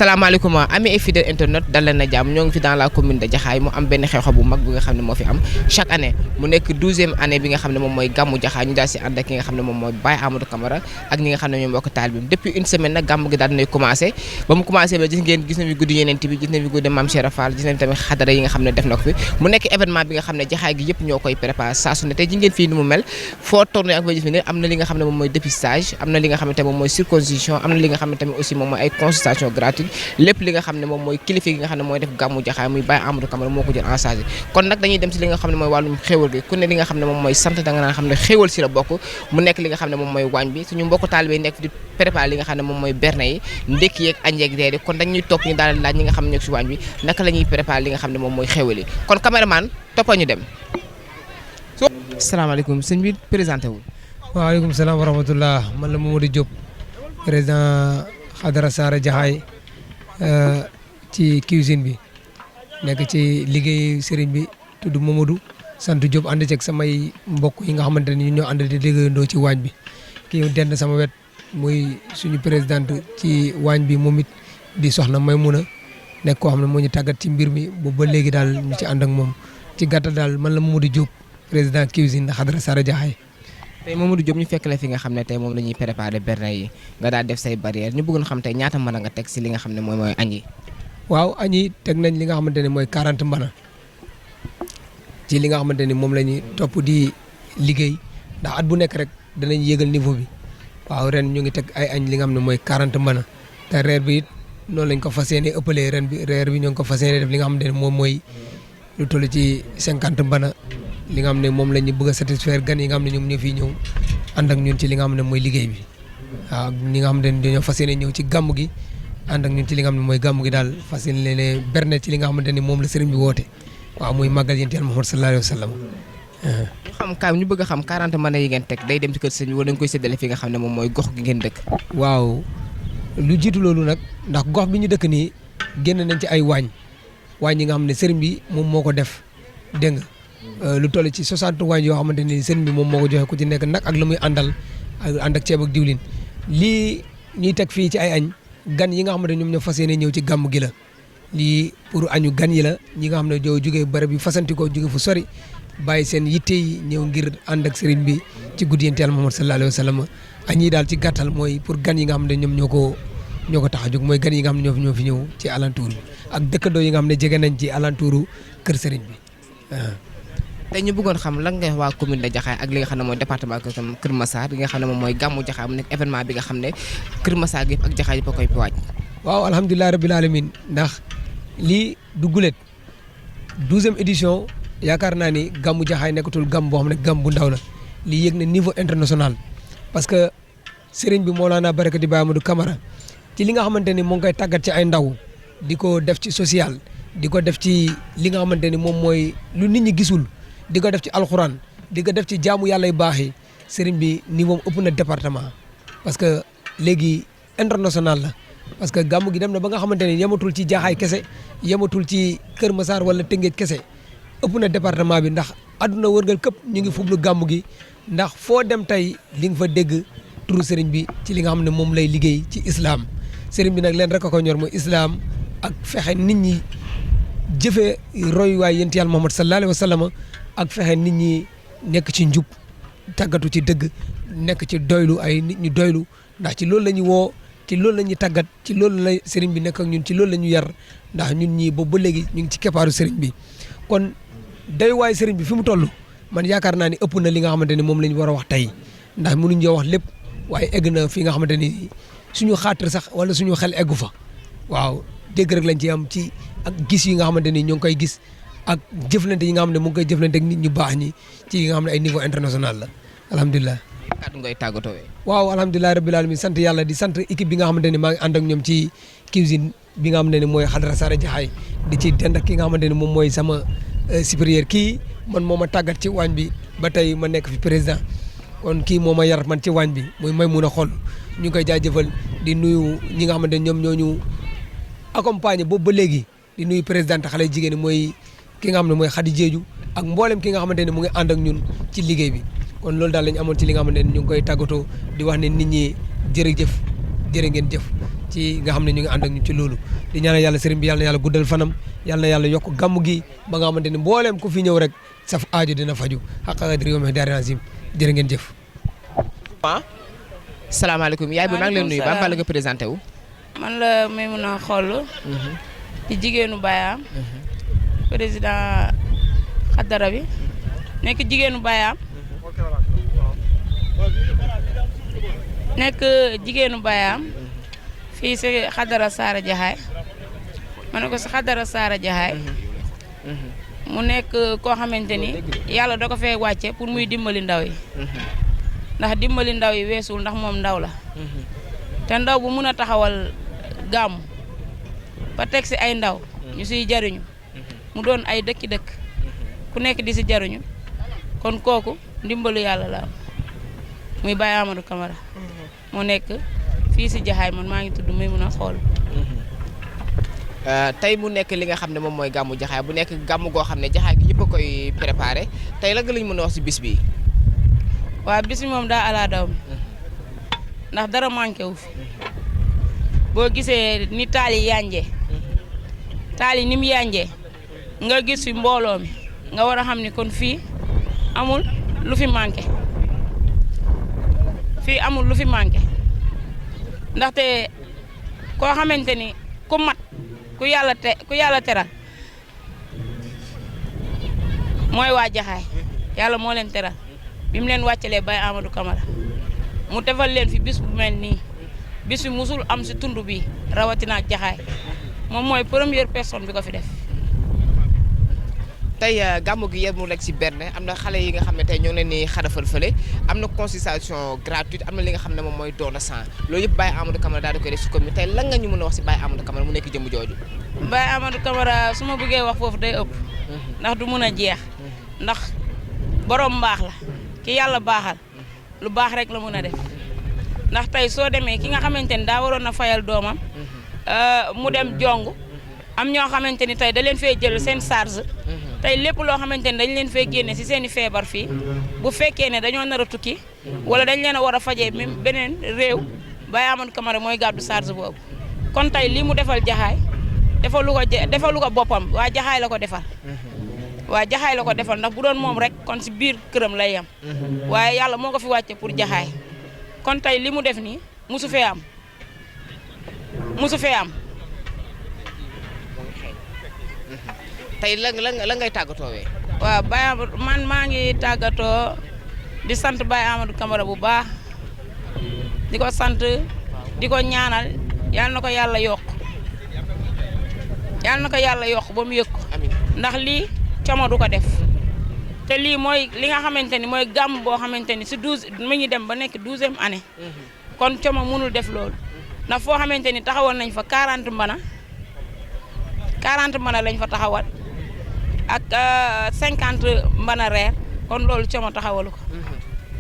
salaamaaleykum amis et fidèles internet dal leen na jàmm ñoo ngi fi dans la commune de Jaxaay mu am benn xew-xew bu mag bi nga xam ne moo fi am chaque année mu nekk 12e année bi nga xam ne moom mooy gàmmu Jaxaay ñu daal si ànd ak ki nga xam ne moom mooy Baye Amadou Camara ak ñi nga xam ne ñoom mbokk taalibe bi depuis une semaine nag gàmmu gi daal dinay commencé ba mu commencé ba gis na fi guddi Yonent bi gis na fi guddi Mame Cheikh Fall gis na fi tamit xadara yi nga xam ne def na ko fi mu nekk événement bi nga xam ne Jaxaay gi yëpp ñoo koy préparé saa su ne tey ji ngeen fii ni mu mel foo tourné ak ba gis ne am na li nga xam ne moom mooy dépistage am na li nga xam ne tamit moom mooy circoncision am na li nga xam ne tamit aussi moom mooy ay consultation gratuite lépp li nga xam ne moom mooy kilifa gi nga xam ne mooy def gàmmu Jaxaay muy Baye Amadou Camara moo ko jël en charge kon nag dañuy dem si li nga xam ne mooy wàllum xéewal gi ku ne li nga xam ne moom mooy sant da nga naan xam ne xéewal si la bokk mu nekk li nga xam ne moom mooy waañ bi suñu mbokk taalibe nekk di préparé li nga xam ne moom mooy berne yi ndékki yeeg añ yeeg reer yi kon dañuy topp ñu daal laaj ñi nga xam ne ñoo si waañ bi naka la ñuy préparé li nga xam ne moom mooy xéewal yi kon caméraman toppa ñu dem asalaamaaleykum sëñ bi présenté wu waaleykum salaam wa rahmatullah man la Mamadou Diop président xadara Saara Jaxaay ci cuisine bi nekk ci liggéey sëriñ bi tudd Mamadou sant Diop ànd ceeg samay mbokk yi nga xamante ni ñoo ànd di liggéeyandoo ci waañ bi kii dend sama wet muy suñu présidente ci waañ bi moom it di soxna Maymuna nekk koo xam ne moo ñu tàggat ci mbir mi boobu ba léegi daal ñu ci ànd ak moom ci gàttal daal man la Mamadou Diop président cuisine xadara Saara Jaxaay tey Mamadou Diop ñu fekk la fi nga xam ne tey moom la ñuy préparé berne yi nga daal def say barrière ñu bëggoon xam tey ñaata mën a nga teg si li nga xam ne moom mooy añ yi waaw añ yi teg nañ li nga xamante ne mooy 40 mbana ci li nga xamante ni moom la ñuy topp di liggéey ndax at bu nekk rek danañ yéegal niveau bi waaw ren ñu ngi teg ay añ li nga xam ne mooy 40 mbana te reer bi it noonu lañ ko fas yéene ëppalee ren bi reer bi ñoo ngi ko fas yéene def li nga xamante ne moom mooy lu toll ci 50 mbana li nga xam ne moom la ñu bëgg a satisfaire gan yi nga xam ne ñoom ñoo fiy ñëw ànd ak ñun ci li nga xam ne mooy liggéey bi waaw ñi nga xam ne dañoo fas yéene ñëw ci gàmm gi ànd ak ñun ci li nga xam ne mooy gàmm gi daal fas yéene leen berne ci li nga xamante ni moom la sëriñ bi woote waaw muy màggal yonent Yàlla Muhammad sallallahu alayhi wa sallam ñu bëgg a xam 40 mën yi ngeen teg day dem ci kër sëriñ bi wala dañ koy séddale fi nga xam ne moom mooy gox gi ngeen dëkk waaw lu jiitu loolu nag ndax gox bi ñu dëkk nii génn nañ ci ay waañ yi nga xam ne sëriñ bi moom moo ko def dégg nga lu toll ci 60 waañ yoo xamante ni sëriñ bi moom moo ko joxe ku ci nekk nag ak la muy àndal ànd ak ceeb ak diwlin lii ñuy teg fii ci ay añ gan yi nga xamante ñoom ñoo fas yéene ñëw ci gàmm gi la lii pour añu gan yi la ñi nga xam ne joo jógee barab yi fasanti ko jóge fu sori bàyyi seen yitte yi ñëw ngir ànd ak sëriñ bi ci guddi yonent Yàlla Muhammad sallallahu alayhi wa sallam añ yi daal ci gàttal mooy pour gan yi nga xam ne ñoom ñoo ko tax a jóg mooy gan yi nga xam ne ñoo fi ñëw ci alentour bi ak dëkkandoo yi nga xam ne jege nañ ci alentouru kër sëriñ bi tey ñu bëggoon xam lan ngay waa commune de Jaxaay ak li nga xam ne mooy département Kër Massar li nga xam ne moom mooy gàmmu Jaxaay mu nekk événement bi nga xam ne Kër Massar gi ak Jaxaay yëpp a koy waaj waaw alhamdulilah rabbil alamin ndax lii du gulet 12e édition yaakaar naa ni gàmmu Jaxaay nekkatul gàmm boo xam ne gàmm bu ndaw la lii yëg na niveau international parce que sëriñ bi Mawlana Barakati Baye Amadou Camara ci li nga xamante ni mu ngi koy tàggat ci ay ndaw di ko def ci social di ko def ci li nga xamante ni moom mooy lu nit ñi gisul di ko def ci alxuraan di ko def ci jaamu yàlla yu baax yi sëriñ bi niveau ëpp na département parce que léegi international la parce que gàmm gi dem na ba nga xamante ni yematul ci Jaxaay kese yematul ci Kër Massar wala Tëngéej kese ëpp na département bi ndax àdduna wërngal këpp ñu ngi fuglu gàmm gi ndax foo dem tey li nga fa dégg turu sëriñ bi ci li nga xam ne moom lay liggéey ci islam sëriñ bi nag leen rek a ko ñor mooy islam ak fexe nit ñi jëfee royuwaay yonent Yàlla Muhammad sallallahu alayhi wa sallam ak fexe nit ñi nekk ci njub tàggatu ci dëgg nekk ci doylu ay nit ñu doylu ndax ci loolu la ñu woo ci loolu la ñuy tàggat ci loolu la sëriñ bi nekk ak ñun ci loolu la ñu yar ndax ñun ñii boobu ba léegi ñu ngi ci keppaaru sëriñ bi kon doyuwaay sëriñ bi fi mu toll man yaakaar naa ni ëpp na li nga xamante ni moom la ñu war a wax tey ndax mënuñ ñoo wax lépp waaye egg na fi nga xamante ni suñu xaatir sax wala suñu xel eggu fa waaw dégg rek lañ ci am ci ak gis yi nga xamante ni ñoo ngi koy gis ak jëflante yi nga xam ne mu ngi koy jëflante ak nit ñu baax ñi ci yi nga xam ne ay niveau international la alhamdulilah. kàddu ngay tàggatoo waaw alhamdulilah rabbil alamin sant yàlla di sant équipe bi nga xamante ne maa ngi ànd ak ñoom ci cuisine bi nga xamante ne mooy xadara Saara Jaxaay di ci dend ak ki nga xamante ne moom mooy sama supérieur kii man moo ma tàggat ci waañ bi ba tey ma nekk fi président kon kii moo ma yar man ci waañ bi muy may mun a xool ñu ngi koy jaajëfal di nuyu ñi nga xamante ne ñoom ñoo ñu accompagner boobu ba léegi di nuyu présidente xale jigéen mooy ki nga xam ne mooy Khady Diédhiou ak mboolem ki nga xamante ne mu ngi ànd ak ñun ci liggéey bi kon loolu daal lañ amoon ci li nga xamante ne ñu ngi koy tàggatoo di wax ne nit ñi jërëjëf jërë ngeen jëf ci nga xam ne ñu ngi ànd ak ñu ci loolu di ñaanal yàlla sëriñ bi yàlla na yàlla guddal fanam yàlla na yàlla yokk gàmm gi ba nga xamante ne mbooleem ku fi ñëw rek saf aajo dina faju xaqaqa di réew mi daari azim jërë ngeen jëf. salaamaaleykum yaay bi maa ngi leen nuyu ba la nga présenté wu. man la Maimouna Xoll. di jigéenu Bayam. président xaddara bi nekk jigéenu Bayam. nekk jigéenu Bayam fii si xaddara Saara Jaxaay ma ne ko si xaddara Saara Jaxaay mu nekk koo xamante ni yàlla da ko fee wàcce pour muy dimbali ndaw yi ndax dimbali ndaw yi weesul ndax moom ndaw la te ndaw bu mun a taxawal gàmm ba teg si ay ndaw ñu siy jariñu mu doon ay dëkki-dëkk ku nekk di si jariñu kon kooku ndimbalu yàlla la am muy Baye Amadou Camara moo nekk fii si Jaxaay man maa ngi tudd Maimouna Xoll. tey mu nekk li nga xam ne moom mooy gàmmu Jaxaay bu nekk gàmm goo xam ne Jaxaay gi yëpp a koy préparé tey la nga lañ mën a wax si bis bi. waaw bis bi moom daa ala daw mi ndax dara manqué wu fi boo gisee ni taal yi yànjee taal yi ni mu yànjee nga gis fi mbooloo mi nga war a xam ni kon fii amul lu fi manqué fii amul lu fi manqué ndaxte koo xamante ni ku mat ku yàlla teral mooy waa Jaxaay yàlla moo leen teral bi mu leen wàccalee Baye Amadou Camara mu defal leen fi bis bu mel nii bis bi musul am si tund bi rawatina ak Jaxaay moom mooy première personne bi ko fi def. tey gàmmu gi yemul rek si berne am na xale yi nga xam ne tey ñoo ngi leen di xarafal fële am na consultation gratuite am na li nga xam ne moom mooy don de sang loolu yëpp Baye Amadou Camara daal di koy def si commune tey lan nga ñu mën a wax si Baye Amadou Camara mu nekk jëmm jooju. Baye Amadou Camara su ma bëggee wax foofu day ëpp ndax du mën a jeex ndax borom mbaax la ki yàlla baaxal lu baax rek la mën a def ndax tey soo demee ki nga xamante ni daa waroon a fayal doomam mu dem jong am ñoo xamante ni tey da leen fee jël seen charge tey lépp loo xamante ni dañ leen fee génne si seen i feebar fii bu fekkee ne dañoo nar a tukki wala dañ leen a war a fajee même beneen réew Baye Amadou Camara mooy gàddu charge boobu kon tey lii mu defal Jaxaay defalu ko boppam waa Jaxaay la ko defal waa Jaxaay la ko defal ndax bu doon moom rek kon si biir këram lay yam waaye yàlla moo ko fi wàcce pour Jaxaay kon tey li mu def nii musu fee am tey la ngay tàggatoowee. waaw Baye Amadou man maa ngi tàggatoo di sant Baye Amadou Camara bu baax di ko sant di ko ñaanal yal na ko yàlla yokk ba mu yëg ko ndax lii coomo du ko def te lii mooy li nga xamante ni mooy gàmm boo xamante ni si 12 mi ngi dem ba nekk 12e année kon coomo mënul def loolu ndax foo xamante ni taxawal nañ fa 40 mbana lañ fa taxawal ak 50 mbana reer kon loolu coomo taxawalu ko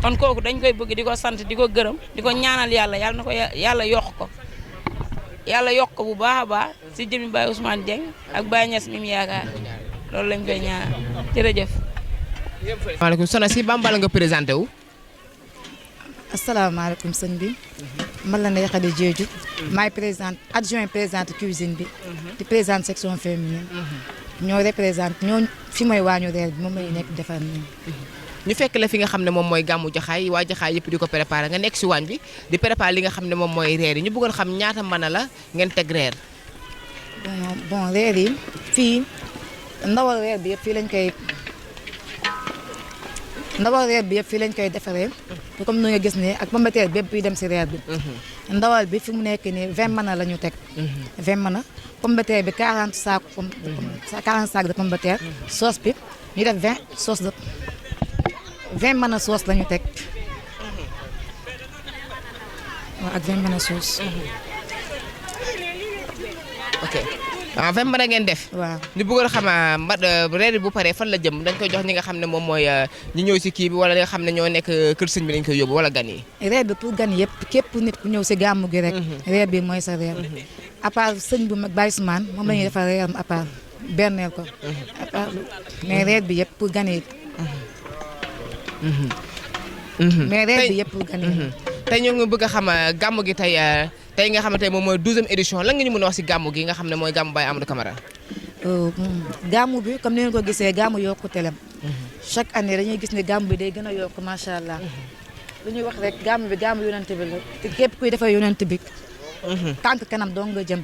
kon kooku dañ koy bëgg di ko sant di ko gërëm di ko ñaanal yàlla yàlla na ko yàlla yokk ko bu baax a baax si jëmi Baye Ousmane Dieng ak Baye Niass mi mu yaakaar loolu lañ koy ñaanal jërëjëf. maaleykum soxna si Bambala nga présenté wu. asalaamaaleykum sëñ bi. man la Ndeye Khady Diédhiou. maay adjoint présidente cuisine bi. di présidente section féminine. ñoo représenté ñoo fi mooy waañu reer bi moom la ñu nekk defar nii. ñu fekk la fi nga xam ne moom mooy gàmmu Jaxaay waa Jaxaay yëpp di ko préparé nga nekk si waañ bi di préparé li nga xam ne moom mooy reer yi ñu bëggoon xam ñaata mën a la ngeen teg reer. bon reer yi fii ndawal reer bi yëpp fii lañ koy defaree. comme nu nga gis ne ak pomme de terre bépp yi dem si reer bi. ndawal bi fi mu nekk nii 20 mën la ñu teg. 20 mën pomme de terre bi 40 sacs de pomme de terre. sauce bi ñu def 20 sauce de 20 mën sauce la ñu teg. waaw ak 20 mën sauce. ok waaw 20 mën ngeen def. waaw ñu bëggoon xam reer bu paree fan la jëm dañ koy jox ñi nga xam ne moom mooy ñi ñëw si kii bi wala li nga xam ne ñoo nekk kër sëñ bi dañ koy yóbbu wala gan yi. reer bi pour gan yëpp képp nit ku ñëw si gàmmu gi rek. reer bi mooy sa reer. à part sëñ bu mag Baye Ousmane moom la ñuy defar reeram à part berneel ko. à part mais reer bi yëpp pour gan yi. mais reer bi yëpp pour gan yi. tey ñoo ngi bëgg a xam gàmmu gi tey tey nga xamante ne moom mooy 12e édition lan nga ñu mën a wax si gàmmu gi nga xam ne mooy gàmmu Baye Amadou Camara. gàmmu bi comme ni ngeen ko gisee gàmmu yokkute la chaque année dañuy gis ne gàmmu bi day gën a yokk macha allah. lu ñuy wax rek gàmmu bi gàmmu yonent bi la te képp kuy defar yonent bi. tànk kanam dong nga jëm.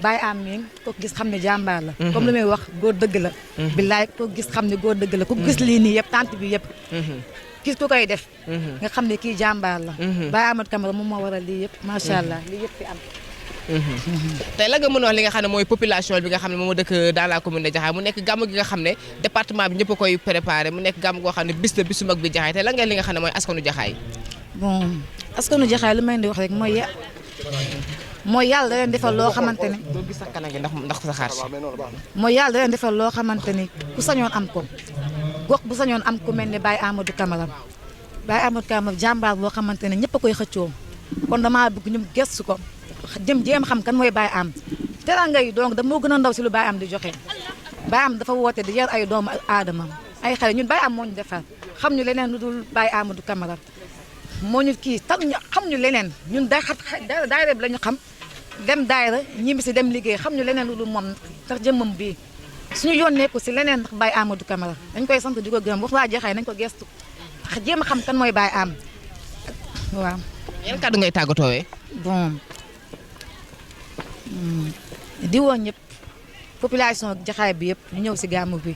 Baye am mi ko gis xam ne jàmbaar la. comme lu may wax góor dëgg la. billaay ko gis xam ne góor dëgg la ku gis lii nii yëpp tànt bi yëpp. gis ku koy def. nga xam ne kii jàmbaar la. Baye Amadou Camara moom moo waral lii yëpp macha allah lii yëpp fi am. tey la nga mën a wax li nga xam ne mooy population bi nga xam ne moom dëkk dans la commune de Jaxaay mu nekk gàmm gi nga xam ne département bi ñëpp a koy préparé mu nekk gàmm goo xam ne bis la bisu mag bi Jaxaay tey la nga li nga xam ne mooy askanu Jaxaay. bon askanu Jaxaay lu may di wax rek mooy yàlla da leen defal loo xamante ne. doo gis sax kanam gi ndax sa xaar si. mooy yàlla da leen defal loo xamante ni ku sañoon am ko gox bu sañoon am ku mel ne Baye Amadou Camara Baye Amadou Camara jàmbaar boo xamante ne ñëpp a koy xëccoo kon damaa bëgg ñu gëstu ko jéem xam kan mooy Baye Am teranga yi donc da moo gën a ndaw si lu Baye Am di joxe Baye Am dafa woote di yar ay doomu aadama ay xale ñun Baye Am moo ñu defar xam ñu leneen lu dul Baye Amadou Camara moo ñu kii tal ñu xam ñu leneen ñun daayira bi la ñu xam dem daayira ñibbi si dem liggéey xam ñu leneen lu dul moom tax jëmmam bii suñu yoon nekku si leneen ndax Baye Amadou Camara dañ koy sant di ko gërëm wax waa Jaxaay nañ ko gestu ndax jéem a xam kan mooy Baye Am waaw. yan kàddu ngay tàggatoowee. bon di woo ñëpp population Jaxaay bi yëpp ñu ñëw si gàmmu bi.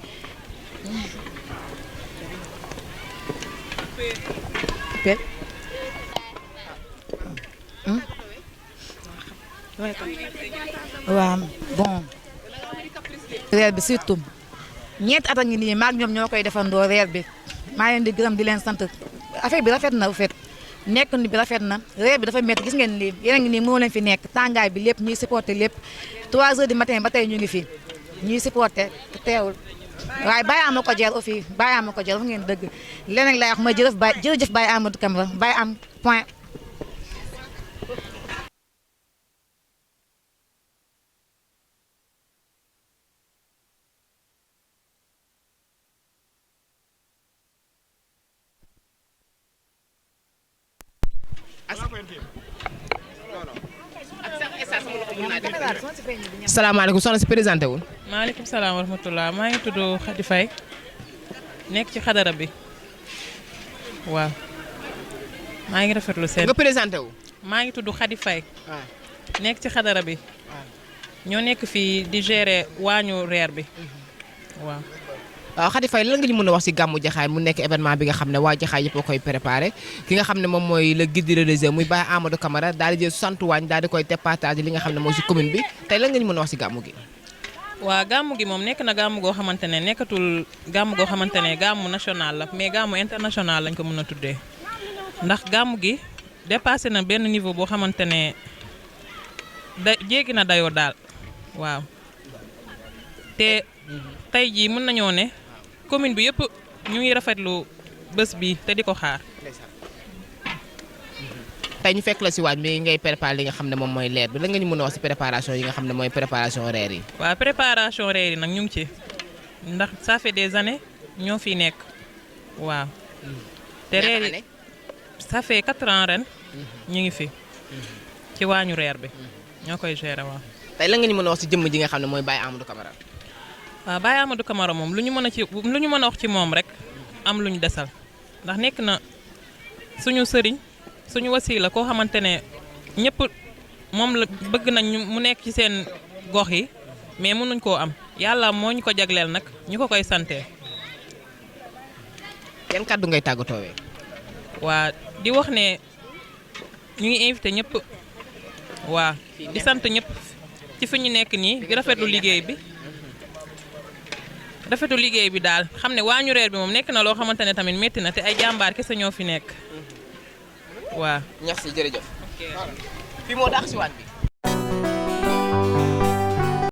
waaw bon. reer bi surtout ñeenti at a ngi nii maag ñoom ñoo koy defandoo reer bi maa leen di gërëm di leen sant affaire bi rafet na rafet nekk ni bi rafet na reer bi dafa métti gis ngeen lii yéen a ngi nii moo leen fi nekk tàngaay bi lépp ñuy supporté lépp 3 heures du matin ba tey ñu ngi fi ñuy supporté te teewul waaye Baye Am ko jar aussi Baye Am ko jar wax ngeen dëgg leneen lay wax mooy jërëjëf Baye Amadou Camara Baye Am point. salaamaaleykum soxna si présenté wul. maaleykum salaam wa rahmatulah maa ngi tudd Khady Faye nekk ci xadara bi waaw maa ngi rafetlu seen. nga présenté wu. maa ngi tudd Khady Faye nekk ci xadara bi ñoo nekk fii di gérer waañu reer bi waaw. waaw Khady Faye lan nga ñu mën a wax si gàmmu Jaxaay mu nekk événement bi nga xam ne waa Jaxaay yëpp a koy préparé ki nga xam ne moom mooy le guide religieux muy Baye Amadou Camara daal di jël 60 waañ daal di koy départage li nga xam ne mooy si commune bi tey lan nga ñu mën a wax si gàmmu gi. waa gàmmu gi moom nekk na gàmmu goo xamante ne nekkatul gàmmu goo xamante ne gàmmu national la mais gàmmu international lañ ko mën a tuddee ndax gàmmu gi dépassé na benn niveau boo xamante ne jéggi na dayoo daal waaw te tey jii mën nañoo ne. commune bi yëpp ñu ngi rafetlu bés bi te di ko xaar. tey ñu fekk la si waaj mi ngay préparé li nga xam ne moom mooy leer bi la nga ñu mën a wax si préparation yi nga xam ne mooy préparation reer yi. waaw préparation reer yi nag ñu ngi ci ndax ça fait des années ñoo fi nekk waaw. te reer yi ça fait 4 ans ren ñu ngi fi ci waañu reer bi ñoo koy gérer waaw. tey la nga ñu mën a wax si jëmm ji nga xam ne mooy Baye Amadou Camara. waaw Baye Amadou Camara moom lu ñu mën a wax ci moom rek am lu ñu desal ndax nekk na suñu sëriñ suñu wasiila koo xamante ne ñëpp moom la bëgg nañ mu nekk ci seen gox yi mais mënuñ koo am yàlla moo ñu ko jagleel nag ñu ko koy sante. yan kàddu ngay tàggatoowee. waa di wax ne ñu ngi invité ñëpp waa di sant ñëpp ci fi ñu nekk nii di rafetlu liggéey bi. rafetu liggéey bi daal xam ne waañu reer bi moom nekk na loo xamante ne tamit métti na te ay jàmbaar kese ñoo fi nekk waaw. merci jërëjëf. fii moo daax si waañ bi.